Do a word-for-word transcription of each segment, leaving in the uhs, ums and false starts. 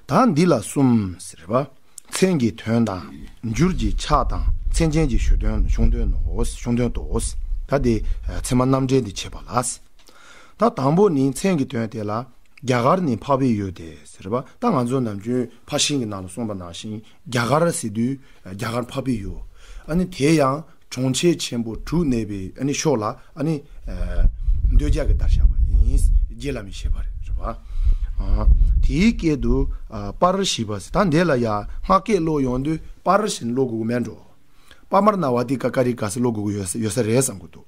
ད་འདི་ལ་གསུམ་ཟེར་བ། མཚན་གྱི་དོན་དང་། འགྱུར་གྱི་ཆ་དང་། མཚན་ཅན་གྱི་ཤུགས་དོན་ཤུགས་དོན་ནོ། ཤུགས་དོན་ཏོ། ད་དེ་ཚད་མ་རྣམ་འགྲེལ་འདི་བྱེད་པ་ལ། ད་དང་པོ་ནི་མཚན་གྱི་དོན་དེ་ལ། རྒྱ་གར་ནི་འཕགས་པའི་ཡུལ་ཏེ་ཟེར་བ། ད་ང་ཚོ་ནམ་རྒྱུན་ཕར་ཕྱིན་གྱི་ནང་ལ་གསུངས་པ་ནང་བཞིན་རྒྱ་གར་ཟེར་དུས་རྒྱ་གར་འཕགས་པའི་ཡུལ། ཨ་ནི་དེ་ཡང་གྲོང་ཁྱེར་ཆེན་པོ་དྲུག་གནས་པའི་ཨ་ནི་ཕྱོགས་ལ་ཨ་ནི་འདོད་རྒྱལ་གྱི་བརྡར་བཞག་པ་ཡིན། རྗེ་བླ་མའི་བཞེད་པ་རེད། རེད་བ། དེའི་སྐད་དུ་པར་ཞེས་པ་ཟེར། ད་འདི་ལ་ཡང་སྔགས་སྐད་ཀློག་ཡོང་དུས་པར་ཞེས་ཀློག་དགོས་མེད་འགྲོ། པ་མར་ན་བ་ཏི་ཀ་ཀ་རི་ཀ་ཟེར་ཀློག་དགོས་ཡོད་ས་རེད་བསམ་གྱི་འདུག་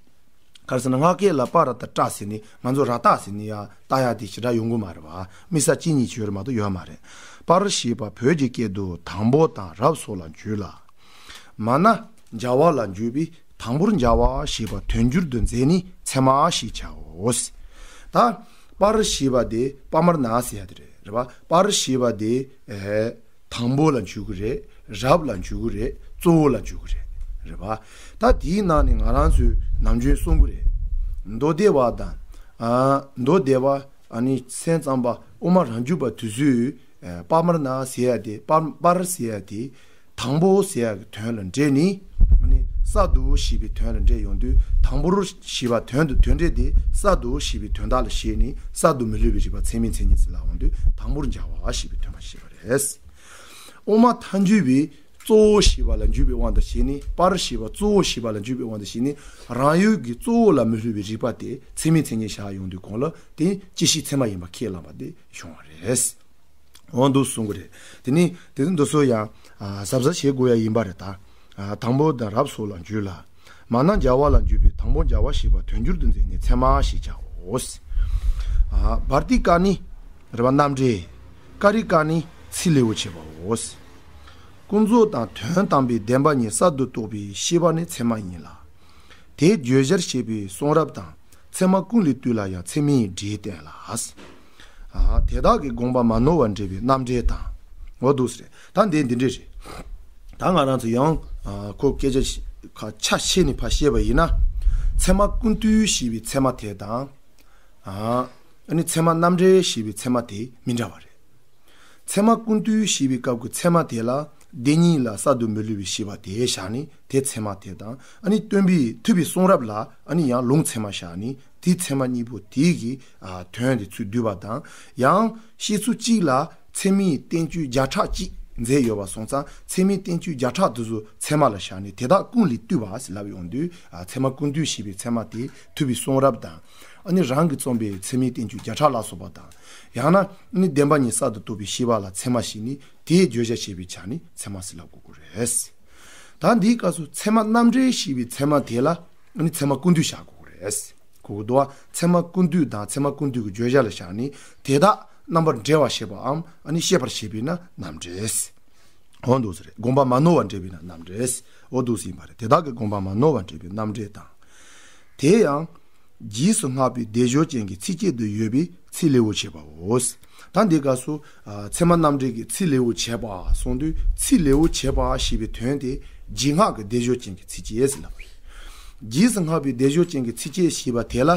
ག་རེ་ཟེར་ན་སྔགས་སྐད་ལ་པ་ར་ཏ་ཏྲ་ཟེར་ནི་ང་ཚོ་ར་ཏ་ཟེར་ནི་ཡ་ཏ་ཡ་དེ་ཞེ་དྲག་ཡོང་གི་མ་རེད་བ། དམིགས་བསལ་གཅིག་གཉིས་ཅིག་ཡོད་རེད་མ་གཏོགས་ཡོད་མ་རེད། པར་ཞེས་པ་བོད་ཀྱི་སྐད་དུ་དང་པོ་དང་རབ་སོགས་ལ་འཇུག་ལ། མ་ན་བྱ་བ་ལ་འཇུག་པས་དང་པོར་བྱ་བ་ཞེས་པ་དོན་འགྱུར་དུ་མཛད་ནི་ཚད་མ་ཞེས་བྱའོ། ད་པར་ཞེས་པ་དེ་པ་མར་ན་ཟེར་ཡ་དེ་རེད། རེད་བ། པར་ཞེས་པ་དེ་ཨེ། དང་པོ་ལ་འཇུག་གི་རེད། རབ་ལ་འཇུག་གི་རེད། གཙོ་བོ་ལ་འཇུག་གི་རེད། རེད་པ། ད་དེའི་ནང་ནས་ང་རང་ཚོས་ནམ་རྒྱུན་གསུང་གི་རེད། མདོ་སྡེ་པ་དང་། ཨ། མདོ་སྡེ་པ། ཨ་ནི་སེམས་ཙམ་པ་དབུ་མ་རང་རྒྱུད་པ་དེ་ཚོས་ཨ། པ་མར་ན་ཟེར་ཡ་དེ་པ་པར་ཟེར་ཡ་དེ་དང་པོ་ཟེར་ཡ་གི་དོན་ལ་འགྲེལ་ནས། ཨ་ནི་ས་དུ་ཞེས་པའི་དོན་ལ་འགྲེལ་ཡོང་དུས་དང་པོར་ཞེས་པ་དོན་དུ་དོན་འགྲེལ་དེ་ས་དུ་ཞེས་པའི་དོན་དག་ལ་བྱས་ནས་ས་དུ་མི་སླུ་བའི་རིགས་པ་ཚད་མའི་མཚན་ཉིད་ཟེར་ལ་འོང་དུས་དང་པོར་བྱ་བ་ཞེས་པའི་དོན་པ་བྱས་པ་རེད། དབུ་མ་ཐལ་འགྱུར་བའི་གཙོ་བོ་ཞེས་པ་ལ་འཇུག་པའི་དབང་དུ་བྱས་ནས། པར་ཞེས་པ་གཙོ་བོ་ཞེས་པ་ལ་འཇུག་པའི་དབང་དུ་བྱས་ནས། རང་ཡུལ་གྱི་གཙོ་བོ་ལ་མི་སླུ་བའི་རིགས་པ་དེ་ཚད་མའི་མཚན་ཉིད་བཞག་ཡོང་དུས་གོང་ལ་དེ་སྤྱི་ཕྱི་ཚད་མ་ཡིན་པ་ཁས་བླངས་པ་དེ་བྱུང་བ་རེད། འོ་འདུག་གསུང་གི་རེད། དེ་ནི་དེ་ཚོ་འདི་ཚོ་ཡང་གཟབ་གཟབ་བྱེད་དགོས་ཡ་ཡིན་པ་རེད་ད། དང་པོ་དང་རབ་སོགས་ལ་འཇུག་ལ། མ་ན་བྱ་བ་ལ་འཇུག་པས་དང་པོ་བྱ་བ་ཞེས་པ་དོན་འགྱུར་དུ་མཛད་ནས་ཚད་མ་ཞེས་བྱའོ། བར་ཏི་ཀ་ནི་རེད་བ། རྣམ་འགྲེལ། ཀ་རི་ཀ་ནི་ཚིག་ལེའུར་བྱེད་པའོ། ཀུན་རྫོབ་དང་དོན་དམ་པའི་བདེན་པ་གཉིས་གསར་དུ་རྟོགས་པའི་ཤེས་པ་ནི་ཚད་མ་ཡིན་ལ། དེའི་བརྗོད་བྱར་བྱེད་པའི་གསུང་རབ་དང་ཚད་མ་ཀུན་ལས་བཏུས་ལ་ཡང་ཚད་མའི་སྒྲས་བསྟན་ལ། ཨ། དེ་དག་གི་དགོངས་པ་མ་ནོར་བར་འགྲེལ་བའི་རྣམ་འགྲེལ་དང་། འོ་འདུག་ཟེར། ད་འདི་འདི་འདྲས་རེད། ད་ང་རང་ཚོ་ཡང་ཨ། ཁོ་སྐད་ཆ་ཁ་ཆ་ཤེས་ནས་ཕར་བཤད་པ་ཡིན་ན། ཚད་མ་ཀུན་བཏུས་ཞེས་པའི་ཚད་མ་དེ་དང་། ཨ། ཨ་ནི་ཚད་མ་རྣམ་འགྲེལ་ཞེས་པའི་ཚད་མ་དེ་མི་འདྲ་བ་རེད། ཚད་མ་ཀུན་བཏུས་ཞེས་པའི་སྐབས་ཀྱི་ཚད་མ་དེ་ལ་བདེན་གཉིས་ལ་གསར་དུ་མི་སླུ་བའི་ཤེས་པ་དེ་བཞག་ནས་དེ་ཚད་མ་དེ་དང་། ཨ་ནི་སྟོན་པའི་ཐུབ་པའི་གསུང་རབ་ལ་ཨ་ནི་ཡང་ལུང་ཚད་མ་བཞག་ནས་དེའི་ཚད་མ་གཉིས་པོ་དེ་གི་ཨ། དོན་དེ་ཚུར་བསྡུས་པ་དང་། ཡང་བཤད་ཚུལ་གཅིག་ལ་ཚད་མའི་བསྟན་བཅོས་བརྒྱ་ཕྲག་གཅིག་མཛད་ཡོད་པ་སོང་ཙང་ཚད་མའི་བསྟན་བཅོས་བརྒྱ་ཕྲག་དེ་ཚོ་ཚད་མ་ལ་བཞག་ནས་དེ་དག་ཀུན་ལས་བཏུས་པ་ཟེར་ལབ་ཡོང་དུས། ཨ། ཚད་མ་ཀུན་བཏུས་ཞེས་པའི་ཚད་མ་དེ་ཐུབ་པའི་གསུང་རབ་དང་། ཨ་ནི་རང་གིས་རྩོམ་པའི་ཚད་མའི་བསྟན་བཅོས་བརྒྱ་ཕྲག་ལ་སོགས་པ་དང་། ཡང་ན་ཨ་ནི་བདེན་པ་གཉིས་གསར་དུ་རྟོགས་པའི་ཤེས་པ་ལ་ཚད་མ་ཞེས་ནས་དེའི་བརྗོད་བྱ་བྱེད་པའི་ཆ་ནས་ཚད་མ་ཟེར་ལབ་དགོས་ཀྱི་རེད། ད་འདིའི་སྐབས་སུ་ཚད་མ་རྣམ་འགྲེལ་ཞེས་པའི་ཚད་མ་དེ་ལ་ཨ་ནི་ཚད་མ་ཀུན་བཏུས་བཞག་དགོས་ཀྱི་རེད། གོ་གི་འདུག་བ། ཚད་མ་ཀུན་བཏུས་དང་ཚད་མ་ཀུན་བཏུས་ཀྱི་བརྗོད་བྱ་ལ་བཞག་ནས་དེ་དག་རྣམ་པར་འགྲེལ་བར་བྱེད་པའམ་ཨ་ནི་ཤེས་པར་བྱེད་པས་ན་རྣམ་འགྲེལ། འོ་འདུག་ཟེར། དགོངས་པ་མ་ནོར་བར་འགྲེལ་བས་ན་རྣམ་འགྲེལ། འོ་འདུག་ཟེར་ཡིན་པ་རེད། དེ་དག་གི་དགོངས་པ་མ་ནོར་བར་འགྲེལ་བའི་རྣམ་འགྲེལ་དང་། དེ་ཡང་། རྗེས་སུ་བསྔགས་པའི་བསྡད་སྦྱོར་ཅན་གྱི་ཚིགས་བཅད་དུ་ཡོད་པའི་ཚིག་ལེའུར་བྱེད་པའོ། ད་འདི་སྐབས་སུ་ཨ། ཚད་མ་རྣམ་འགྲེལ་གྱི་ཚིག་ལེའུར་བྱེད་པ་གསུངས་དུས་ཚིག་ལེའུར་བྱེད་པ་ཞེས་པའི་དོན་དེ་རྗེས་བསྔགས་ཀྱི་བསྡད་སྦྱོར་ཅན་གྱི་ཚིགས་བཅད་ཟེར་ལབ་པ་རེད། རྗེས་སུ་བསྔགས་པའི་བསྡད་སྦྱོར་ཅན་གྱི་ཚིགས་བཅད་ཞེས་པ་དེ་ལ་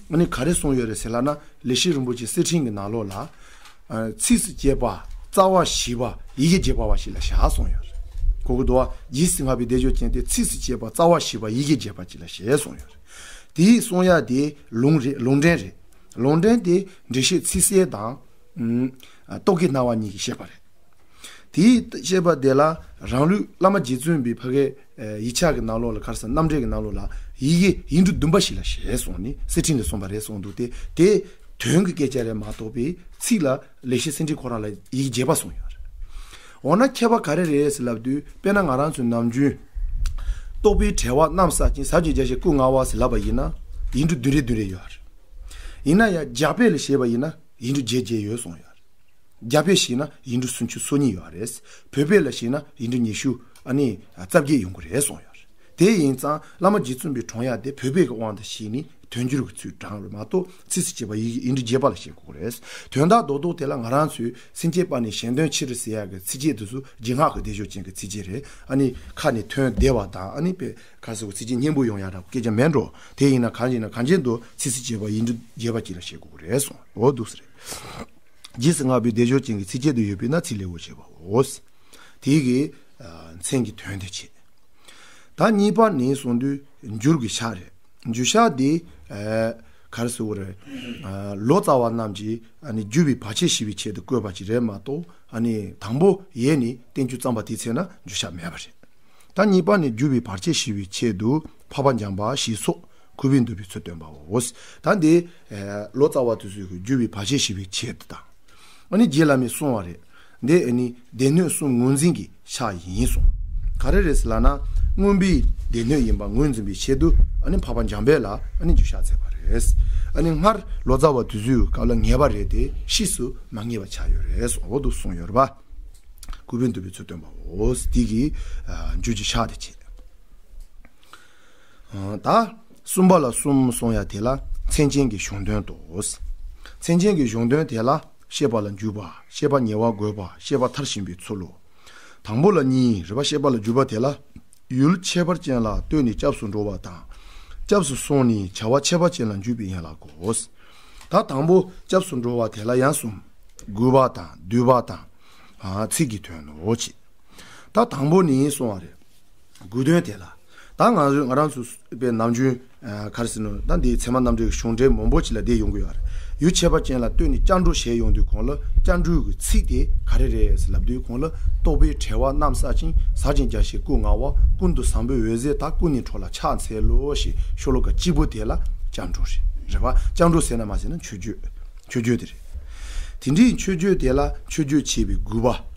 ཨ་ནི་ག་རེ་གསུངས་ཡོད་རེད་ཟེར་ལབ་ན། ལེགས་བཤད་རིན་པོ་ཆེ་གསེར་ཕྲེང་གི་ནང་ལོགས་ལ། ཨ། ཚིགས་སུ་བཅད་པ་རྩ་བ་བཞི་པ་ཡི་གེ་བརྒྱད་པ་བ་ཞིག་ལ་བཞག་གསུངས་ཡོད་རེད། གོ་གི་འདུག་བ། རྗེས་སུ་བསྔགས་པའི་བསྡད་སྦྱོར་ཅན་དེ་ཚིགས་སུ་བཅད་པ་རྩ་བ་བཞི་པ་ཡི་གེ་བརྒྱད་པ་ཅིག་ལ་བཞག་གསུངས་ཡོད་རེད། དེའི་གསུང་ཡ་དེ་ལུང་རེད། ལུང་འདྲེན་རེད། ལུང་འདྲེན་དེ་འགྲེལ་བཤད་ཚིག་གསལ་དང་། ཨ། རྟོག་གེའི་སྣང་བ་གཉིས་ཀྱིས་བཤད་པ་རེད། དེའི་བཤད་པ་དེ་ལ་རང་ལུགས་བླ་མ་རྗེ་བཙུན་པའི་ཕ་གའི་ཡིག་ཆ་གི་ནང་ལོགས་ལ། ག་རེ་ཟེར། རྣམ་འགྲེལ་གྱི་ནང་ལོགས་ལ་ཡི་གེ་ཡིག་འབྲུ་བདུན་པ་ཞིག་ལ་བཞག་གསུངས་ནས་གསེར་ཕྲེང་ལས་གསུངས་པ་རེད་གསུངས་འདུག་སྟེ། དེ་དོན་གྱི་སྐད་ཆ་རེད་མ་གཏོགས་པའི་ཚིག་ལ་ལེགས་བཤད་གསེར་ཕྲེང་ཁོ་རང་ལ་ཡི་གེ་བརྒྱད་པ་གསུངས་ཡོད་རེད། འོ་ན་ཁྱད་པར་ག་རེ་རེད་ཟེར་ལབ་དུས། དཔེར་ན་ང་རང་ཚོའི་ནམ་རྒྱུན་རྟོག་པའི་བྲལ་བ་རྣམ་བསལ་ཅིང་ཟབ་ཅིང་རྒྱ་ཆེ་སྐུ་མངའ་བ་ཟེར་ལབ་པ་ཡིན་ན་ཡིག་འབྲུ་བདུན་རེ་བདུན་རེ་ཡོད་རེད། ཡིན་ན་ཡང་རྒྱ་དཔེ་ལ་བྱས་པ་ཡིན་ན་ཡིག་འབྲུ་བརྒྱད་བརྒྱད་ཡོད་གསུངས་ཡོད་རེད། རྒྱ་དཔེ་བྱས་ན་ཡིག་འབྲུ་སུམ་ཅུ་སོ་གཉིས་ཡོད་རེད། བོད་དཔེ་ལ་བྱས་ན་ཡིག་འབྲུ་ཉི་ཤུ་ཨ་ནི་རྩ་བརྒྱད་ཡོང་གི་རེད་གསུངས་ཡོད་རེད། དེ་ཡིན་ཙང་བླ་མ་རྗེ་བཙུན་པའི་དྲུང་ཡག་དེ་བོད་དཔེ་གི་དབང་དུ་བྱས་ནས་དོན་སྒྱུར་གྱི་ཚུལ་དྲངས་རེད་མ་གཏོགས། ཚིགས་སུ་བཅད་པ་ཡི་གེ་ཡིག་འབྲུ་བརྒྱད་པ་ལ་བྱེད་དགོས་རེད། དོན་དག་རྡོག་རྡོག་དེ་ལ་ང་རང་ཚོས་སེམས་བསྐྱེད་པ་ནི་གཞན་དོན་ཕྱིར་ཟེར་ཡག་གི་ཚིགས་བཅད་དེ་ཚོ་རྗེས་བསྔགས་ཀྱི་བཟླས་བརྗོད་ཅན་གྱི་ཚིགས་བཅད་རེད། ཨ་ནི་ཁ་ནས་ཐོན་བདེ་བ་དང་། ཨ་ནི་དཔེ་ཁ་སོགས་ཚིགས་བཅད་སྙན་པོ་ཡོང་ཡག་འདྲ་པོ་སྐད་ཆ་མེད་འགྲོ། དེ་ཡིན་ན་གང་ཡིན་ན་གང་ཅན་དུ་ཚིགས་སུ་བཅད་པ་ཡིག་འབྲུ་བརྒྱད་པ་ཅིག་ལ་བྱེད་དགོས་རེད་གསུངས། འོ་འདུག་ཟེར་རེད། རྗེས་སུ་བསྔགས་པའི་བདེ་མཆོག་ཅན་གྱི་ཚིགས་བཅད་དུ་ཡོད་པས་ན་ཚིག་ལེའུར་བྱེད་པའོ། དེའི་གི་མཚན་གྱི་དོན་དེ་བྱེད། ད་གཉིས་པ་ནི་གསུངས་དུས་འགྱུར་གྱི་ཕྱག་རེད། འགྱུར་ཕྱག་འདི་ག་རེ་ཟེར་དགོས་རེད། ལོ་ཙཱ་བ་རྣམས་ཀྱིས་ཨ་ནི་བསྒྱུར་བའི་བར་ཆད་ཞི་བའི་ཆེད་དུ་བཀོད་པ་ཅིག་རེད་མ་གཏོགས། ཨ་ནི་དང་པོ་ཡས་ནས་བསྟན་བཅོས་བརྩམས་པ་དེའི་ཚེ་ན་འགྱུར་ཕྱག་མེད་པ་རེད། ད་གཉིས་པ་ནི་བསྒྱུར་བའི་བར་ཆད་ཞི་བའི་ཆེད་དུ་འཕགས་པ་འཇམ་དཔལ་ཞེས་སོགས་གུས་པས་འདུད་པའི་ཚུལ་སྟོན་པའོ། ད་འདི་ལོ་ཙཱ་བ་དེ་ཚོས་བསྒྱུར་བའི་བར་ཆད་ཞི་བའི་ཆེད་དུ་དང་། ཨ་ནི་རྗེ་བླ་མས་གསུངས་པ་རེད། འདི་ཨ་ནི་སྡེ་སྣོད་གསུམ་ངོས་འཛིན་གྱི་ཕྱག་ཡིན་གསུངས། ག་རེ་རེད་ཟེར་ལབ་ན། མངོན་པའི་སྡེ་སྣོད་ཡིན་པ་ངོས་འཛིན་པའི་ཆེད་དུ་ཨ་ནི་འཕགས་པ་འཇམ་དཔལ་ལ་ཨ་ནི་འགྱུར་ཕྱག་མཛད་པ་རེད། ཨ་ནི་སྔར་ལོ་ཙཱ་བ་དེ་ཚོའི་སྐབས་ལ་ངེས་པ་རེད་དེ་ཕྱིས་སུ་མ་ངེས་པ་ཆགས་ཡོད་རེད་གསུངས། འོ་འདུག་གསུངས་ཡོད་རེད་པ། གུས་པས་འདུད་པའི་ཚུལ་སྟོན་པའོ། དེ་གིས་འགྱུར་གྱི་ཕྱག་དེ་བྱེད། ད་གསུམ་པ་ལ་གསུམ་གསུང་ཡ་དེ་ལ་མཚན་ཅན་གྱི་གཞུང་དོན་ཏོ། མཚན་ཅན་གྱི་གཞུང་དོན་དེ་ལ་བཤད་པ་ལ་འཇུག་པ། བཤད་པ་ཉེ་བར་དགོད་པ། བཤད་པ་མཐར་ཕྱིན་པའི་ཚུལ་ལོ། དང་པོ་ལ་གཉིས་རེད་པ། བཤད་པ་ལ་འཇུག་པ་དེ་ལ་ཡུལ་ཁྱད་པར་ཅན་ལ་ལྟོས་ནས་སྐྱབས་སུ་འགྲོ་བ་དང་། སྐྱབས་སུ་སོང་ནས་བྱ་བ་ཁྱད་པར་ཅན་ལ་འཇུག་པའི་ཡན་ལག་གོ། ད་དང་པོ་སྐྱབས་སུ་འགྲོ་བ་དེ་ལ་ཡང་གསུམ། དགོད་པ་དང་བསྡུས་པ་དང་། ཚིག་གི་དོན་ནོ་ཅེས། ད་དང་པོ་ནི་གསུང་བ་རེད། དགོས་དོན་དེ་ལ། ད་ང་ཚོས་ང་རང་ཚོ་པའི་ནམ་རྒྱུན་ག་རེ་ཟེར་ནོ། ད་འདི་ཚད་མ་རྣམ་འགྲེལ་གྱི་གཞུང་འགྲེལ་མང་པོ་ཅིག་ལ་བསྡད་ཡོང་གི་ཡོད་རེད། ཡུལ་ཁྱད་པར་ཅན་ལ་ལྟོས་ནས་སྐྱབས་འགྲོ་བྱས་ཡོང་དུས་གོང་ལ་སྐྱབས་འགྲོའི་གི་ཚིག་དེ་ག་རེ་རེད་ཟེར་ལབ་དུས་གོང་ལ། རྟོག་པའི་བྲལ་བ་རྣམ་བསལ་ཅིང་། ཟག་བཅས་རྒྱ་ཆེར་ཀུན་ལྔ་བ། ཀུན་ཏུ་བཟང་པོའི་འོད་ཟེར་དག་ཀུན་ནས་འཕྲོ་ལ་ཕྱག་འཚལ་ལོ་ཞེས་ཤོ་ལོ་ཀ་གཅིག་པོ་དེ་ལ་སྐྱབས་འགྲོ་རེད། རེད་པ། སྐྱབས་འགྲོ་ཟེར་ན་མ་ཟེར་ན་མཆོད་བརྗོད། མཆོད་བརྗོད་དེ་རེད། དེ་འདྲའི་མཆོད་བརྗོད་དེ་ལ་མཆོད་བརྗོད་བྱེད་པའི་དགོས་པ།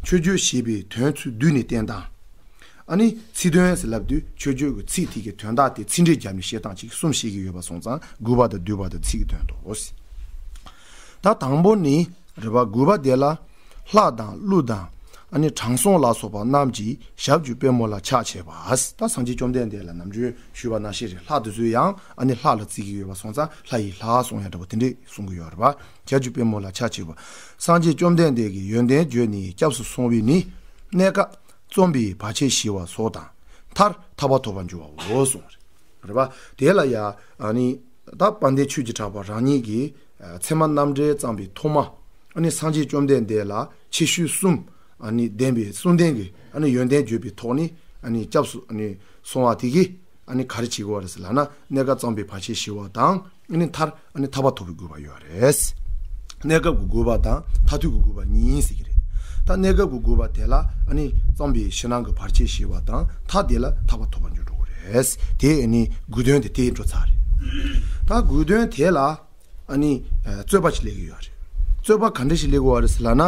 མཆོད་བརྗོད་བྱེད་པའི་དོན་ཚུལ་བསྡུས་ནས་བསྟན་སྟངས། ཨ་ནི་ཚིག་དོན་ཟེར་ལབ་དུས་མཆོད་བརྗོད་ཀྱི་ཚིག་དེ་གི་དོན་དག་དེ་ཚིག་འགྲེལ་བརྒྱབ་ནས་བཤད་སྟངས་ཅིག་གསུམ་བཤད་ཀྱི་ཡོད་པ་སོང་ཙང་། དགོས་པ་དང་བསྡུས་པ་དང་ཚིག་གི་དོན་ཏོ། ད་དང་པོ་ནི་རེད་པ། དགོས་པ་དེ་ལ་ལྷ་དང་ཀླུ་དང་ཨ་ནི་དྲང་སྲོང་ལ་སོགས་པ་རྣམས་ཀྱིས་ཞབས་ཀྱི་པད་མོ་ལ་ཕྱག་བྱེད་པ། ད་སངས་རྒྱས་བཅོམ་ལྡན་འདས་ལ་ནམ་རྒྱུན་ཞུས་པ་ནང་བཞིན་རེད། ལྷ་དེ་ཚོས་ཡང་ཨ་ནི་ལྷ་ལ་བརྩི་གི་ཡོད་པ་སོང་ཙང་། ལྷ་ཡི་ལྷ་གསུང་ཡ་འདྲ་པོ་དེ་འདྲས་གསུང་གི་ཡོད་རེད་པ། ཞབས་ཀྱི་པད་མོ་ལ་ཕྱག་བྱེད་པ། སངས་རྒྱས་བཅོམ་ལྡན་འདས་ཀྱི་ཡོན་ཏན་བརྗོད་ནས་སྐྱབས་སུ་སོང་བས་ནི། གནས་སྐབས་རྩོམ་པའི་བར་ཆད་ཞི་བ་སོགས་དང་། མཐར་ཐར་པ་ཐོབ་པར་འགྱུར་བའོ་གསུངས་རེད། རེད་པ། དེ་ལ་ཡ་ཨ་ནི་ད་དཔལ་ལྡན་ཆོས་ཀྱི་གྲགས་པ་རང་ཉིད་ཀྱིས་ཚད་མ་རྣམ་འགྲེལ་བརྩམས་པའི་ཐོག་མ། ཨ་ནི་སངས་རྒྱས་བཅོམ་ལྡན་འདས་ལ་ཁྱད་ཆོས་གསུམ་ཨ་ནི་ལྡན་པའི་གསུམ་ལྡན་གྱི་ཨ་ནི་ཡོན་ཏན་བརྗོད་པའི་ཐོག་ནས་ཨ་ནི་སྐྱབས་སུ་ཨ་ནི་སོང་བ་དེ་གིས། ཨ་ནི་ག་རེ་བྱེད་དགོས་པ་རེད་ཟེར་ལབ་ན། གནས་སྐབས་རྩོམ་པའི་བར་ཆད་ཞི་བ་དང་། ཨ་ནི་མཐར་ཨ་ནི་ཐར་པ་ཐོབ་པའི་དགོས་པ་ཡོད་རེད། གནས་སྐབས་ཀྱི་དགོས་པ་དང་མཐར་ཐུག་གི་དགོས་པ་གཉིས་ཟེར་གྱི་རེད། ད་གནས་སྐབས་ཀྱི་དགོས་པ་དེ་ལ་ཨ་ནི་རྩོམ་པའི་ཕྱི་ནང་གི་བར་ཆད་ཞི་བ་དང་། མཐར་དེ་ལ་ཐར་པ་ཐོབ་པར་འགྱུར་འགྲོ་གི་རེད། དེ་ཨ་ནི་དགོས་དོན་དེ་དེ་འགྲོ་ཚར་རེད། ད་དགོས་དོན་དེ་ལ་ཨ་ནི་རྩོད་པ་ཅིག་སླེབས་ཀྱི་ཡོད་རེད། རྩོད་པ་ག་འདྲ་ཞིག་སླེབས་ཀྱི་ཡོད་རེད་ཟེར་ལབ་ན།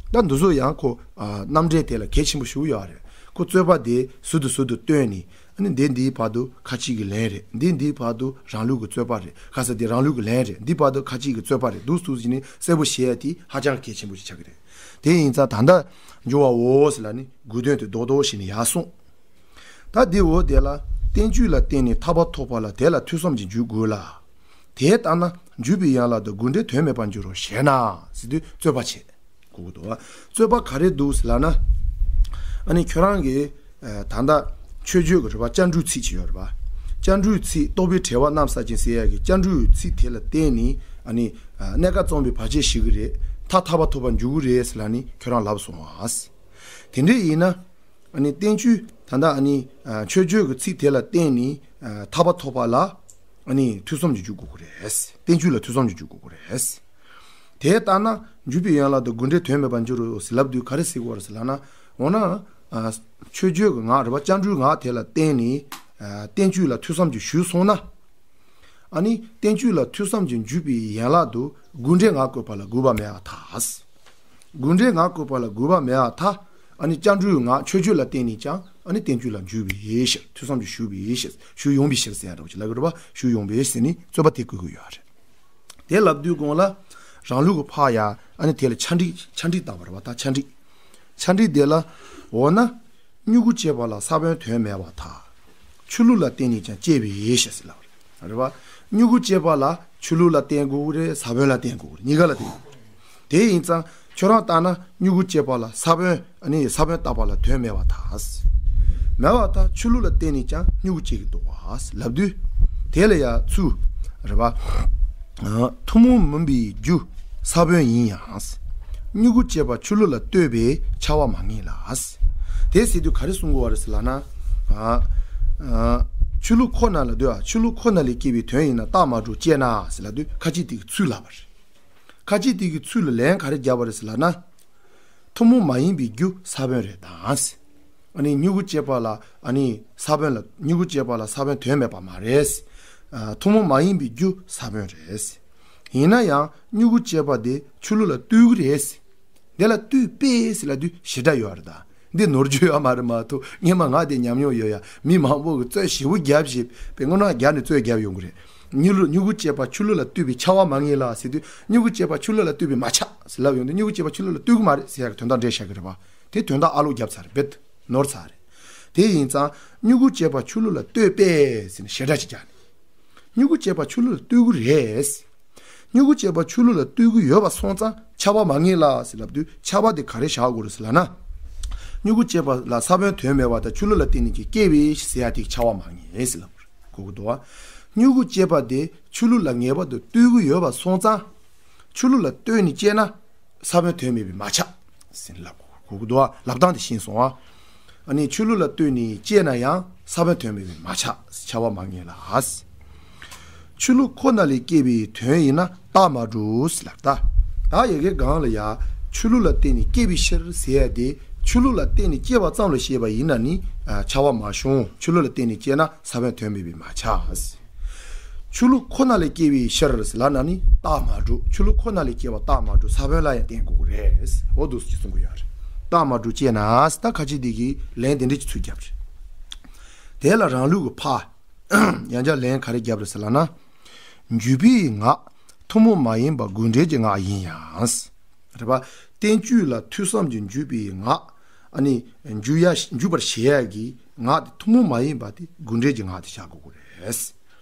ད་འདི་ཚོ་ཡང་ཁོ་རྣམ་འགྲེལ་དེ་ལ་གལ་ཆེན་པོ་ཞིག་ཡོད་རེད། ཁོ་རྩོད་པ་དེ་ཟུར་དུ་ཟུར་དུ་བཏོན་ནས། ཨ་ནི་འདི་འདིའི་བར་དུ་ཁ་ཅིག་གི་ལན་རེད། འདི་འདིའི་བར་དུ་རང་ལུགས་ཀྱི་རྩོད་པ་རེད། ཁ་ས་འདི་རང་ལུགས་ཀྱི་ལན་རེད། འདིའི་བར་དུ་ཁ་ཅིག་གི་རྩོད་པ་རེད། འདུག་འདུག་བྱས་ནས་གསལ་པོ་བཤད་ཡ་དེ་ཧ་ཅང་གལ་ཆེན་པོ་ཞིག་ཆགས་ཀྱི་རེད། དེ་ཡིན་ཙང་ད་ལྟ་འགྱུར་བའོ་ཟེར་ལབ་ནས་དགོས་དོན་དེ་རྡོག་རྡོག་བྱས་ནས་ཡར་སོང་། ད་འདི་འོ་དེ་ལ་བསྟན་བཅོས་ལ་བརྟེན་ནས་ཐར་པ་ཐོབ་པ་ལ་དེ་ལ་ཐོས་བསམ་གྱིས་འཇུག་དགོས་ལ། དེ་ལྟར་ན་འཇུག་པའི་ཡན་ལག་ཏུ་དགོས་འབྲེལ་དོན་མེད་པར་འགྱུར་རོ་ཞེ་ན། ཟེར་དུས་རྩོད་པ་བྱེད། གོ་གི་འདུག་བ། རྩོད་པ་ག་རེ་འདུག་ཟེར་ལབ་ན། ཨ་ནི་ཁྱོད་རང་གིས་ད་ལྟ་མཆོད་བརྗོད་ཀྱི་རེད་པ། སྐྱབས་འགྲོའི་ཚིག་ཅིག་ཡོད་རེད་པ། སྐྱབས་འགྲོའི་ཚིག་རྟོག་པའི་བྲལ་བ་རྣམ་བསལ་ཅིང་ཟེར་ཡག་གི་སྐྱབས་འགྲོའི་ཚིག་དེ་ལ་བརྟེན་ནས། ཨ་ནི་གནས་སྐབས་རྩོམ་པའི་བར་ཆད་ཞི་གི་རེད། མཐར་ཐར་པ་ཐོབ་པར་འགྱུར་གི་རེད་ཟེར་ལབ་ནས་ཁྱོད་རང་ལབ་སོང་བ། དེ་འདྲ་ཡིན་ན། ཨ་ནི་བསྟན་བཅོས་ད་ལྟ་ཨ་ནི་མཆོད་བརྗོད་ཀྱི་ཚིག་དེ་ལ་བརྟེན་ནས་ཐར་པ་ཐོབ་པ་ལ་ཨ་ནི་ཐོས་བསམ་གྱིས་འཇུག་དགོས་ཀྱི་རེད། བསྟན་བཅོས་ལ་ཐོས་བསམ་གྱིས་འཇུག་དགོས་ཀྱི་རེད། དེ་ལྟར་ན་འཇུག་པའི་ཡན་ལག་ཏུ་དགོས་འབྲེལ་དོན་མེད་པར་འགྱུར་རོ་ཟེར་ལབ་དུས་ག་རེ་ཟེར་དགོས་རེད་ཟེར་ལབ་ན། འོ་ན། མཆོད་བརྗོད་ཀྱི་ངག་རེད་པ། སྐྱབས་འགྲོའི་ངག་དེ་ལ་བརྟེན་ནས་བསྟན་བཅོས་ལ་ཐོས་བསམ་གྱིས་ཞུས་སོང་ན། ཨ་ནི་བསྟན་བཅོས་ལ་ཐོས་བསམ་གྱིས་འཇུག་པའི་ཡན་ལག་ཏུ་དགོས་འབྲེལ་ངག་བཀོད་པ་ལ་དགོས་པ་མེད་པར་ཐལ། དགོས་འབྲེལ་ངག་བཀོད་པ་ལ་དགོས་པ་མེད་པར་ཐལ། ཨ་ནི་སྐྱབས་འགྲོའི་ངག་མཆོད་བརྗོད་ལ་བརྟེན་ནས་ཀྱང་ཨ་ནི་བསྟན་བཅོས་ལ་འཇུག་པའི་ཕྱིར། ཐོས་བསམ་གྱིས་ཞུགས་པའི་ཕྱིར། ཞུགས་ཡོང་བའི་ཕྱིར་ཟེར་ཡ་འདྲ་བོ་ཅིག་ལབ་ཀྱི་རེད་པ། ཞུགས་ཡོང་པའི་ཕྱིར་ཟེར་ནས་རྩོད་པ་དེ་བཀོད་ཀྱི་ཡོད་རེད། དེ་ལབ་དུས་གོང་ལ་རང་ལུགས་ཀྱི་ཕར་ཡ་ཨ་ནི་དེ་ལ་ཆ་འགྲིག་ཆ་འགྲིག་བཏང་བ་རེད་པ། ད་ཆ་འགྲིག་ཆ་འགྲིག་དེ་ལ། འོ་ན། མྱུ་གུ་སྐྱེས་པ་ལ་ས་བོན་དོན་མེད་པར་ཐལ། ཆུ་བླུགས་ལ་བརྟེན་ནས་ཀྱང་སྐྱེ་བའི་ཕྱིར་ཟེར་ལབ་རེད། རེད་པ། མྱུ་གུ་སྐྱེས་པ་ལ་ཆུ་བླུགས་ལ་བརྟེན་དགོས་རེད། ས་བོན་ལ་བརྟེན་དགོས་རེད། གཉིས་ཀ་ལ་བརྟེན་དགོས་རེད། དེ་ཡིན་ཙང་ཁྱོད་རང་ལྟར་ན་མྱུ་གུ་སྐྱེས་པ་ལ་ས་བོན་ཨ་ནི་ས་བོན་བཏབ་པ་ལ་དོན་མེད་པར་ཐལ། མེད་པར་ཐལ། ཆུ་བླུགས་ལ་བརྟེན་ནས་ཀྱང་མྱུ་གུ་སྐྱེ་གི་འདུག་བ་ལབ་དུས། དེ་ལ་ཡང་ཚུར། རེད་པ། ཐུན་མོང་མིན་པའི་རྒྱུ། ས་བོན་ཡིན་ཡང་། མྱུ་གུ་བཅས་པ་ཆུ་བློ་ལ་ལྟོས་པའི་འཆར་བ་མ་ངེས་ལ། དེ་ཟེར་དུས་ག་རེ་གསུང་དགོས་པ་རེད་ཟེར་ལབ་ན། ཨ། ཨ། ཆུ་བློ་ཁོ་ན་ལ་ལྟོས། ཨ། ཆུ་བློ་ཁོ་ན་ལས་སྐྱེས་པའི་དོན་ཡིན་ན་རྟགས་མ་གྲུབ་ཅེ་ན་ཟེར་ལབ་དུས་ཁ་ཅིག་དེ་གི་ཚུལ་ལབ་པ་རེད། ཁ་ཅིག་དེ་གི་ཚུལ་ལ་ལན་ག་རེ་བརྒྱབ་པ་རེད་ཟེར་ལབ་ན། ཐུན་མོང་མ་ཡིན་པའི་རྒྱུ་ས་བོན་རེད་དང་། ཨ་ནི་མྱུ་གུ་བཅས་པ་ལ་ཨ་ནི་ས་བོན་ལ་མྱུ་གུ་བཅས་པ་ལ་ས་བོན་དོན་མེད་པ་མ་རེད། ཨ། ཐུན་མོང་མ་ཡིན་པའི་རྒྱུ་ས་བོན་རེད། ཡིན་ན་ཡང་མྱུ་གུ་བཅས་པ་དེ་ཆུ་བློ་ལ་ལྟོས་ཀྱི་རེད། དེ་ལ་ལྟོས་པས་ཟེར་ལབ་དུས་ཞེ་དྲག་ཡོད་རེད་ད། འདི་ནོར་རྒྱུ་ཡོད་མ་རེད་མ་གཏོགས་སྔོན་མ་ང་དེ་ཉམས་མྱོང་ཡོད་ཡ། མི་མང་པོ་གི་རྩོད་ཞེ་པོ་རྒྱབ་བཞིན་པའི་སྔོན་ན་རྒྱབ་ནས་རྩོད་རྒྱབ་ཡོང་གི་རེད། མྱུ་གུ་མྱུ་གུ་བཅས་པ་ཆུ་བློ་ལ་ལྟོས་པའི་འཆར་བ་མ་ངེས་ལ་ཟེར་དུས་མྱུ་གུ་བཅས་པ་ཆུ་བློ་ལ་ལྟོས་པའི་མ་ཆགས་ཟེར་ལབ་ཡོང་དུས་མྱུ་གུ་བཅས་པ་ཆུ་བློ་ལ་ལྟོས་ཀྱི་མ་རེད་ཟེར་ཡ་གི་དོན་དག་འགྲེལ་བཤད་གི་རེད་པ། དེ་དོན་དག་ཨ་ལོ་རྒྱབ་ཚར་རེད་པས། ནོར་ཚར་རེད། དེ་ཡིན་ཙང་མྱུ་གུ་བཅས་པ་ཆུ་བློ་ལ་ལྟོས་པས་ཟེར་ནས་ཞེ་དྲག་ཅིག་རྒྱག་ནས། མྱུ་གུ་བཅས་པ་ཆུ་བློ་ལ་ལྟོས་ཀྱི་རེད། མྱུ་གུ་བཅས་པ་ཆུ་བློ་ལ་ལྟོས་ཀྱི་ཡོད་པ་སོང་ཙང་འཆར་བ་མ་ངེས་ལ་ཟེར་ལབ་དུས་འཆར་བ་དེ་ག་རེ་བཞག་དགོས་རེད་ཟེར་ལབ་ན། མྱུ་གུ་བཅས་པ་ལ་ས་བོན་དོན་མེད་པ་དང་ཆུ་བློ་ལ་བརྟེན་ནས་ཀྱི་སྐྱེ་བའི་ཟེར་ཡ་དེ་འཆར་བ་མ་ངེས་ཟེར་ལབ་གོ་གི་འདུག་བ། མྱུ་གུ་བཅས་པ་དེ་ཆུ་བློ་ལ་ངེས་པར་དུ་ལྟོས་ཀྱི་ཡོད་པ་སོང་ཙང་། ཆུ་བློ་ལ་ལྟོས་ནས་སྐྱེས་ན། ས་བོན་དོན་མེད་པའི་མ་ཆགས་ཟེར་ལབ་གོ་གི་འདུག་བ། ལབ་སྟངས་དེ་ཤེས་སོང་ཨ། ཨ་ནི་ཆུ་བློ་ལ་ལྟོས་ནས་སྐྱེས་ན་ཡང་ས་བོན་དོན་མེད་པའི་མ་ཆགས་འཆར་བ་མ་ངེས་ལ། ཆུ་བློ་ཁོ་ན་ལས་སྐྱེས་པའི་དོན་ཡིན་ན་རྟགས་མ་གྲུབ་ཟེར་ལབ་ད། ད་ཡ་གི་སྒང་ལ་ཡ་ཆུ་བློ་ལ་བརྟེན་ནས་སྐྱེས་པའི་ཕྱིར་ཟེར་ཡ་དེ་ཆུ་བློ་ལ་བརྟེན་ནས་སྐྱེས་པ་ཙམ་ལ་བཤད་པ་ཡིན་ན་ནི་འཆར་བ་མ་བྱུང་། ཆུ་བློ་ལ་བརྟེན་ནས་སྐྱེས་ན། ས་བོན་དོན་མེད་པའི་མ་ཆགས། ཆུ་བློ་ཁོ་ན་ལས་སྐྱེ་བའི་ཕྱིར་ཟེར་ལབ་ན་ནི་རྟགས་མ་གྲུབ། ཆུ་བློ་ཁོ་ན་ལས་སྐྱེ་བ་རྟགས་མ་གྲུབ། ས་བོན་ལ་ཡང་བརྟེན་དགོས་ཀྱི་རེད། འོ་འདུག་སེ་གསུང་གི་ཡོད་རེད། རྟགས་མ་གྲུབ་ཅེ་ན་ཟེར་ད་ཁ་ཅིག་དེ་གིས་ལན་དེ་འདྲ་ཅིག་ཚུར་བརྒྱབ་རེད། དེ་ལ་རང་ལུགས་ཀྱི་ཕ། ཡང་བསྐྱར་ལན་ག་རེ་བརྒྱབ་རེད་ཟེར་ལབ་ན། འཇུག་པའི་ངག་ཐུན་མོང་མ་ཡིན་པ་དགོས་འབྲེལ་གྱི་ངག་ཡིན་ཡང་། རེད་པ། བསྟན་བཅོས་ལ་ཐོས་བསམ་གྱིས་འཇུག་པའི་ངག་ཨ་ནི་འཇུག་ཡ་འཇུག་པར་བྱེད་ཡ་གི་ངག་དེ་ཐུན་མོང་མ་ཡིན་པ་དེ་དགོས་འབྲེལ་གྱི་ངག་དེ་བཞག་དགོས་ཀྱི་རེད།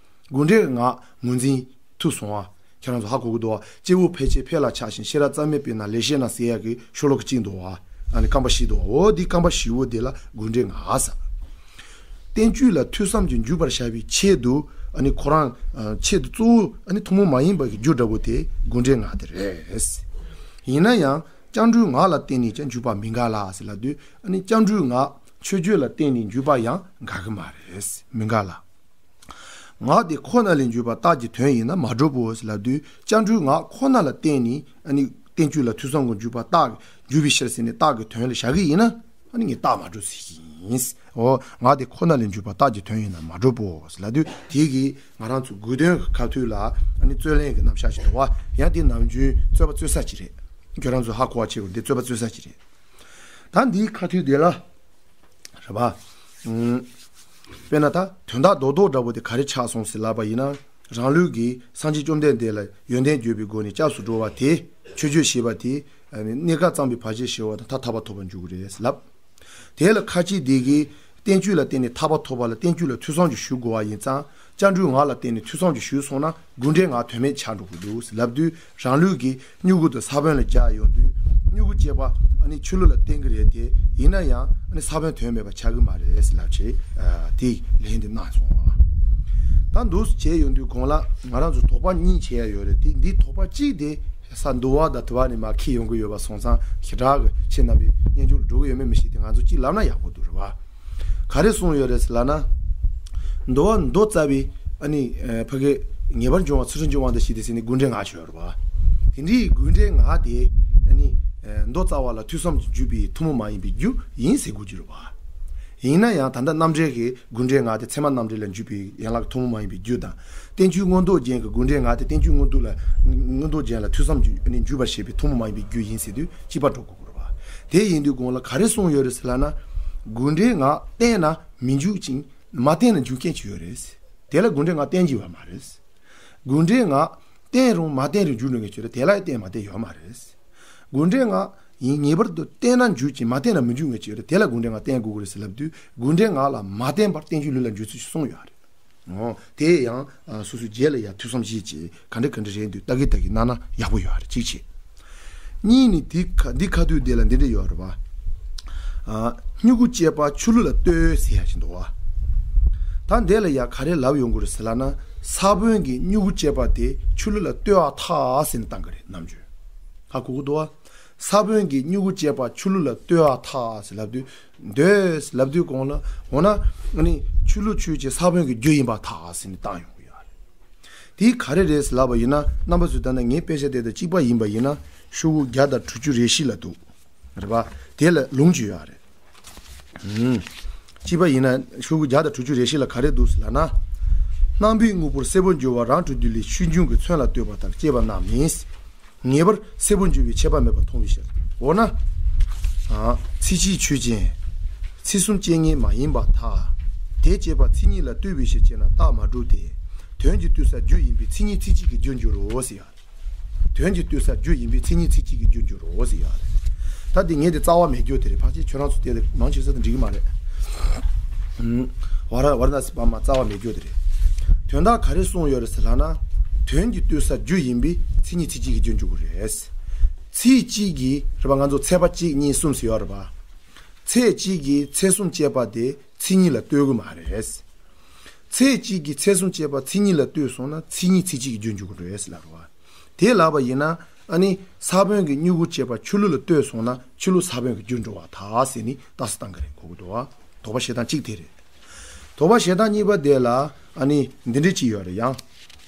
དགོས་འབྲེལ་གྱི་ངག་ངོས་འཛིན་ཐུབ་སོང་བ། ཁྱེད་རང་ཚོ་ཧ་གོ་གི་འདུག་བ། སྐྱེ་བོ་ཕལ་ཆེར་ཕལ་ལ་ཆགས་ཤིང་ཤེས་རབ་རྩ་མེད་པས་ན་ལེགས་བཤད་ན་ཟེར་ཡ་གི་ཤོ་ལོ་ཀ་གཅིག་འདུག་བ། ཨ་ནི་རྐང་པ་བཞི་འདུག་བ། འོ་འདི་རྐང་པ་བཞི་བོ་དེ་ལ་དགོས་འབྲེལ་ངག་ཟེར། བསྟན་བཅོས་ལ་ཐོས་བསམ་གྱིས་འཇུག་པར་བྱ་བའི་ཆེད་དུ་ཨ་ནི་ཁོ་རང་ཆེད་དུ་གཙོ་བོ་ཨ་ནི་ཐུན་མོང་མ་ཡིན་པ་གི་རྒྱུ་འདྲ་བོ་དེ་དགོས་འབྲེལ་ངག་དེ་རེད། ཡིན་ན་ཡང་སྐྱབས་འགྲོའི་ངག་ལ་བརྟེན་ནས་ཀྱང་འཇུག་པ་མི་འགལ་ལ་ཟེར་ལབ་དུས་ཨ་ནི་སྐྱབས་འགྲོའི་ངག་མཆོད་བརྗོད་ལ་བརྟེན་ནས་འཇུག་པ་ཡང་འགལ་གི་མ་རེད། མི་འགལ་ལ། ངག་དེ་ཁོ་ན་ལས་འཇུག་པ་རྟགས་ཀྱི་དོན་ཡིན་ན་མ་གྲུབ་བོ་ཟེར་ལབ་དུས་སྐྱབས་འགྲོའི་ངག་ཁོ་ན་ལ་བརྟེན་ནས་ཨ་ནི་བསྟན་བཅོས་ལ་ཐོས་བསམ་གྱིས་འཇུག་པ་རྟགས་འཇུག་པའི་ཕྱིར་ཟེར་ནས་རྟགས་ཀྱི་དོན་ལ་བཞག་གི་ཡིན་ན་ཨ་ནི་ངས་རྟགས་མ་གྲུབ་ཟེར་གྱི་ཡིན། འོ་ངག་དེ་ཁོ་ན་ལས་འཇུག་པ་རྟགས་ཀྱི་དོན་ཡིན་ན་མ་གྲུབ་བོ་ཟེར་ལབ་དུས་དེ་གིས་ང་རང་ཚོ་དགོས་དོན་གྱི་ཁ་ཐུག་ལ་ཨ་ནི་རྩོད་ལེན་གྱི་རྣམ་གཞག་ཞིག་འདུག་བ། ཡང་དེ་ནམ་རྒྱུན་རྩོད་པ་རྩོད་ས་ཅིག་རེད། ཁྱོད་རང་ཚོ་ཧ་གོ་བ་བྱེད་དགོས། འདི་རྩོད་པ་རྩོད་ས་ཅིག་རེད། ད་འདིའི་ཁ་ཐུག་དེ་ལ། རེད་པ། ཨུམ། དཔེར་ན་ད་དོན་དག་རྡོག་རྡོག་འདྲ་པོ་དེ་ག་རེ་ཆགས་སོང་ཟེར་ལབ་པ་ཡིན་ན། རང་ལུགས་ཀྱིས་སངས་རྒྱས་བཅོམ་ལྡན་འདས་ལ་ཡོན་ཏན་བརྗོད་པའི་སྒོ་ནས་སྐྱབས་སུ་འགྲོ་བ་དེ་མཆོད་བརྗོད་བྱེད་པ་དེ་གནས་སྐབས་བརྩམས་པའི་བར་ཆད་ཞི་བ་དང་ཐར་ཐར་པ་ཐོབ་པར་འགྱུར་གྱི་རེད་ལབ། དེ་ལ་ཁ་ཅིག་དེ་གིས་བསྟན་བཅོས་ལ་བརྟེན་ནས་ཐར་པ་ཐོབ་པ་ལ་བསྟན་བཅོས་ལ་ཐོས་བསམ་གྱིས་ཞུ་དགོས་པ་ཡིན་ཙང་། སྐྱབས་འགྲོའི་ངག་ལ་བརྟེན་ནས་ཐོས་བསམ་གྱིས་ཞུས་སོང་ན་དགོས་འབྲེལ་ངག་དོན་མེད་ཆགས་འགྲོ་གི་འདུག་ལབ་དུས་རང་ལུགས་ཀྱིས་མྱུ་གུ་དང་ས་བོན་ལ་སྦྱར་ཡོང་དུས་མྱུ་གུ་སྐྱེས་པ་ཨ་ནི་ཆུ་བློ་ལ་བརྟེན་གྱི་རེད་དེ་ཡིན་ན་ཡང་ཨ་ནི་ས་བོན་དོན་མེད་པ་ཆགས་ཀྱི་མ་རེད་ལབ་བྱས་དེ་ལན་དེ་གནང་སོང་བ། ད་འདུག་སེ་བྱས་ཡོང་དུས་གོང་ལ་ང་རང་ཚོ་དོགས་པ་གཉིས་བྱས་ཡ་ཡོད་རེད་དེ་འདི་དོགས་པ་གཅིག་དེ་ས་འདུལ་བ་དང་དུ་བ་ནས་མར་འཁྱེར་ཡོང་གི་ཡོད་པ་སོང་ཙང་ཞེ་དྲག་གི་ཁྱེད་རྣམ་པས་སྙན་ཞུ་ལ་འགྲོ་གི་ཡོད་མེད་མི་ཤེས་དེ་ང་ཚོ་གཅིག་ལབ་ན་ཡག་པོ་འདུག་རེད་བ། ག་རེ་གསུངས་ཡོད་རེད་ཟེར་ལབ་ན། འདུལ་བ་མདོ་རྩ་བའི་ཨ་ནི་ཕ་གི་ངེས་པར་འབྱུང་བ་ཚུལ་ཁྲིམས་ཀྱི་དབང་དུ་བྱས་ཏེ་ཟེར་ནས་དགོས་འབྲེལ་ངག་ཅིག་ཡོད་རེད་བ། དེ་འདྲའི་དགོས་འབྲེལ་ངག་དེ་ཨ་ནི་མདོ་རྩ་བ་ལ་ཐོས་བསམ་གྱིས་འཇུག་པའི་ཐུན་མོང་མ་ཡིན་པའི་རྒྱུ་ཡིན་ཟེར་དགོས་ཀྱི་རེད་བ། ཡིན་ན་ཡང་ད་ལྟ་རྣམ་འགྲེལ་གྱི་དགོས་འབྲེལ་ངག་དེ་ཚད་མ་རྣམ་འགྲེལ་ལས་འཇུག་པའི་ཡན་ལག་ཐུན་མོང་མ་ཡིན་པའི་རྒྱུ་དང་། བསྟན་བཅོས་མངོན་རྟོགས་རྒྱན་གྱི་དགོས་འབྲེལ་ངག་དེ་བསྟན་བཅོས་མངོན་རྟོགས་ལ་མངོན་རྟོགས་རྒྱན་ལ་ཐོས་བསམ་གྱིས་ཨ་ནི་འཇུག་པར་བྱེད་པའི་ཐུན་མོང་མ་ཡིན་པའི་རྒྱུ་ཡིན་ཟེར་དུས་གཅིག་པ་འགྲོ་དགོས། དེ་ཡིན་དུས་གོང་ལ་ག་རེ་གསུངས་ཡོད་རེད་ཟེར་ལབ་ན། དགོས་འབྲེལ་ངག་བསྟན་ན་མི་འཇུག་ཅིང་མ་བསྟན་ན་འཇུག་མཁན་ཅིག་ཡོད་རེད། དེ་ལ་དགོས་འབྲེལ་ངག་བསྟན་གྱི་ཡོད་མ་རེད། དགོས་འབྲེལ་ངག་བསྟན་རུང་མ་བསྟན་རུང་འཇུག་འགྲོ་མཁན་ཅིག་ཡོད་རེད། དེ་ལ་བསྟན་མ་བསྟན་ཡོད་མ་རེད། དགོས་འབྲེལ་ངག་ཡིན་ངེས་པར་དུ་བསྟན་ན་འཇུག་ཅིང་མ་བསྟན་ན་མི་འཇུག་མཁན་ཅིག་ཡོད་རེད། དེ་ལ་དགོས་འབྲེལ་ངག་བསྟན་དགོས་ཀྱི་རེད་ཟེར་ལབ་དུས་དགོས་འབྲེལ་ངག་ལ་མ་བརྟེན་པར་བསྟན་བཅོས་ལུགས་ལ་འཇུག་ཚུལ་ཞིག་གསུངས་ཡོད་རེད། འོ། དེ་ཡང་ཨ་སོ་སོའི་རྗེས་ལ་ཡ་ཐོས་བསམ་བྱེད་ཅིག་ག་འདྲ་ག་འདྲ་རེད་འདུག་ལྟ་གི་ལྟ་གི་གནང་ན་ཡག་པོ་ཡོད་རེད་གཅིག་བྱས། གཉིས་ནི་འདི་ཁ་འདི་ཁ་ཐུག་དེ་ལ་འདི་འདྲ་ཡོད་རེད་པ། ཨ་མྱུ་གུ་བཅས་པ་ཆུ་བློ་ལ་ལྟོས་ཟེར་ཡ་ཞིག་འདུག་བ། ད་འདི་ལ་ཡ་ག་རེ་ལབ་ཡོང་གི་རེད་ཟེར་ལབ་ན་ས་བོན་གྱི་མྱུ་གུ་བཅས་པ་དེ་ཆུ་བློ་ལ་ལྟོས་པར་ཐལ་ཟེར་ནས་བཏང་གི་རེད་ནམ་རྒྱུན། ཧ་གོ་གི་འདུག་བ། ས་བོན་གྱི་མྱུ་གུ་བཅས་པ་ཆུ་ལུད་ལ་ལྟོས་པར་ཐལ་ཟེར་ལབ་དུས། འདོད་ཟེར་ལབ་དུས་གོང་ལ་འོ་ན་ཨ་ནི་ཆུ་ལུད་ཆོས་ཅན་ས་བོན་གྱི་རྒྱུ་ཡིན་པར་ཐལ་ཟེར་ནས་བཏང་ཡོང་གི་ཡོད་རེད། དེ་ག་རེ་རེད་ཟེར་ལབ་པ་ཡིན་ན། རྣམ་པ་ཚོས་ད་ལྟ་ངའི་དཔེ་ཆ་དེ་དང་གཅིག་པ་ཡིན་པ་ཡིན་ན། ཤོག་གུ་བརྒྱ་དང་དྲུག་ཅུ་རེ་བཞི་ལ་འདུག་རེད་པ། དེ་ལ་ལུང་བརྒྱུད་ཡོད་རེད། ཨུམ། གཅིག་པ་ཡིན་ན་ཤོག་གུ་བརྒྱ་དང་དྲུག་ཅུ་རེ་བཞི་ལ་ག་རེ་འདུག་ཟེར་ལབ་ན། སྣམ་བུའི་དངོས་པོར་སེར་པོར་འགྱུར་བ་རང་གྲོལ་དུས་ལས་ཤིང་འབྱུང་གི་ཚོན་ལ་ལྟོས་པ་ལྟར་སྐྱེས་པ་རྣམས་ནི། ངེས་པར་སེར་པོར་འགྱུར་བའི་ཁྱད་པར་མེད་པར་མཐོང་བའི་ཕྱིར། འོ་ན། ཨ། ཚེ་གཅིག་ཆོས་ཅན། ཚེ་གསུམ་སྐྱེ་ངེས་མ་ཡིན་པར་ཐལ། དེ་སྐྱེས་པ་མཚན་ཉིད་ལ་ལྟོས་པའི་ཕྱིར་ཅེ་ན་རྟགས་མ་གྲུབ་སྟེ། དོན་གྱིས་ལྟོས་སར་རྒྱུ་ཡིན་པས་མཚན་ཉིད་ཚེ་གཅིག་གི་རྒྱུར་འགྱུར་རོ་ཟེར་ཡ། དོན་གྱིས་ལྟོས་སར་རྒྱུ་ཡིན་པས་མཚན་ཉིད་ཚེ་གཅིག་གི་རྒྱུར་འགྱུར་རོ་ཟེར་ཡ་རེད། ད་དེ་ངས་དེ་རྩ་བ་མེད་རྒྱུ་དེ་རེད། ཕལ་ཆེར་ཁྱོད་རང་ཚོ་དེ་ལ་མང་ཆེ་ས་དེ་འགྲིག་གི་མ་རེད། ཨུམ། ཝ་ར་ཝ་ར་ཎ་སི་པ་མ་རྩ་བ་མེད་རྒྱུ་དེ་རེད། དོན་དག་ག་རེ་གསུངས་ཡོད་རེད་ཟེར་ལབ་ན། དོན་གྱིས་ལྟོས་སར་རྒྱུ་ཡིན་པས་མཚན་ཉིད་ཚེ་གཅིག་གི་རྒྱུར་འགྱུར་དགོས་རེད། ཚེ་གཅིག་གིས་རེད་པ། ང་ཚོ་ཚེས་པ་གཅིག་གཉིས་གསུམ་ཟེར་ཡོད་རེད་པ། ཚེ་གཅིག་གིས་ཚེ་གསུམ་སྐྱེས་པ་དེ་མཚན་ཉིད་ལ་ལྟོས་གི་མ་རེད། ཚེ་གཅིག་གིས་ཚེ་གསུམ་སྐྱེས་པ་མཚན་ཉིད་ལ་ལྟོས་སོང་ན་མཚན་ཉིད་ཚེ་གཅིག་གི་རྒྱུར་འགྱུར་གི་རེད་ཟེར་ལབ་རེད་པ། དེ་ལབ་པ་ཡིན་ན། ཨ་ནི་ས་བོན་གྱི་མྱུ་གུ་བཅས་པ་ཆུ་ལུད་ལ་ལྟོས་སོང་ན་ཆུ་ལུད་ས་བོན་གྱི་རྒྱུར་འགྲོ་བར་ཐལ་ཟེར་ནས་རྟགས་གསལ་བཏང་གི་རེད། གོ་གི་འདུག་བ། དོགས་པ་བཞེས་སྟངས་གཅིག་དེ་རེད། དོགས་པ་བཞེས་སྟངས་གཉིས་པ་དེ་ལ་ཨ་ནི་འདི་འདྲ་ཅིག་ཡོད་རེད་ཡང་།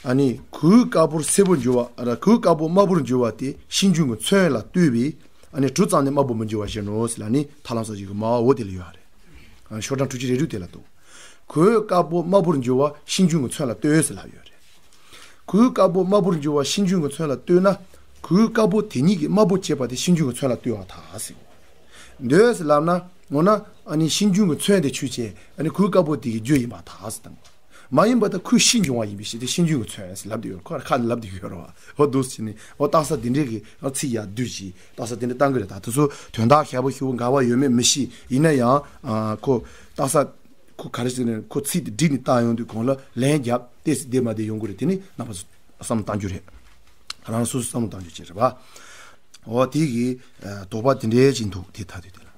ཨ་ནི་གོས་དཀར་པོར་སེར་པོར་འགྱུར་བ། ཨ། གོས་དཀར་པོ་དམར་པོར་འགྱུར་བ་དེ་ཤིང་འབྱུང་གི་ཚོན་ལ་ལྟོས་པས། ཨ་ནི་གྲུབ་ཙམ་ནས་དམར་པོ་མི་འགྱུར་བ་བཞིན་ནོ་ཟེར་ལབ་ནི་ཐར་ལམ་ས་བཅད་ཀྱི་མའོ་དེ་ལ་ཡོད་རེད། ཨ། ཤོག་གྲངས་དྲུག་ཅུ་རེ་དྲུག་དེ་ལ་འདུག་གོས་དཀར་པོ་དམར་པོར་འགྱུར་བ་ཤིང་འབྱུང་གི་ཚོན་ལ་ལྟོས་ཟེར་ལབ་ཡོད་རེད། གོས་དཀར་པོ་དམར་པོར་འགྱུར་བ་ཤིང་འབྱུང་གི་ཚོན་ལ་ལྟོས་ན། གོས་དཀར་པོ་དེ་ཉིད་ཀྱིས་དམར་པོ་བྱས་པ་དེ་ཤིང་འབྱུང་གི་ཚོན་ལ་ལྟོས་པར་ཐལ་ཟེར། འདོད་ཟེར་ལབ་ན། འོ་ན་ཨ་ནི་ཤིང་འབྱུང་གི་ཚོན་དེ་ཆོས་ཅན། ཨ་ནི་གོས་དཀར་པོ་དེ་གི་རྒྱུ་ཡིན་པར་ཐལ་ཟེར་དང་། མ་ཡིན་པ་དང་ཁོས་ཤིང་འབྱུང་བ་ཡིན་པའི་ཕྱིར་དེ་ཤིང་འབྱུང་གི་ཚོན་ཟེར་ལབ་བསྡད་ཡོད། ཁོ་ཁ་ནས་ལབ་བསྡད་ཡོད་རེད་བ། འོ་འདུག་ཟེར་ནས་འོ་རྟགས་གསལ་འདི་འདྲའི་གི་ཚིག་ཡར་བསྡུས་ཤིག་རྟགས་གསལ་འདི་འདྲ་བཏང་གི་རེད། ད་དེ་ཚོ་དོན་དག་ཞེ་པོ་ཞེ་པོ་འགལ་བ་ཡོད་མེད་མི་ཤེས། ཡིན་ན་ཡང་། ཨ། ཁོ་རྟགས་གསལ་ཁོ་ག་རེ་ཟེར་ནས་ཁོ་ཚིག་དེ་བསྒྲིགས་ནས་བཏང་ཡོང་དུས་གོང་ལ་ལན་རྒྱབ་སྟེ་བསྡད་མ་བསྡད་ཡོང་གི་རེད། དེ་ནི་རྣམ་པ་ཚོ་བསམ་བློ་གཏང་རྒྱུ་རེད། རང་སོ་སོ་བསམ་བློ་གཏང་རྒྱུ་ཅིག་རེད་བ། འོ་དེ་གི་ཨ། དོགས་པ་དེ་འདྲའི་ཅིག་འདུག་དེ་ད་དུས་དེ་ལ།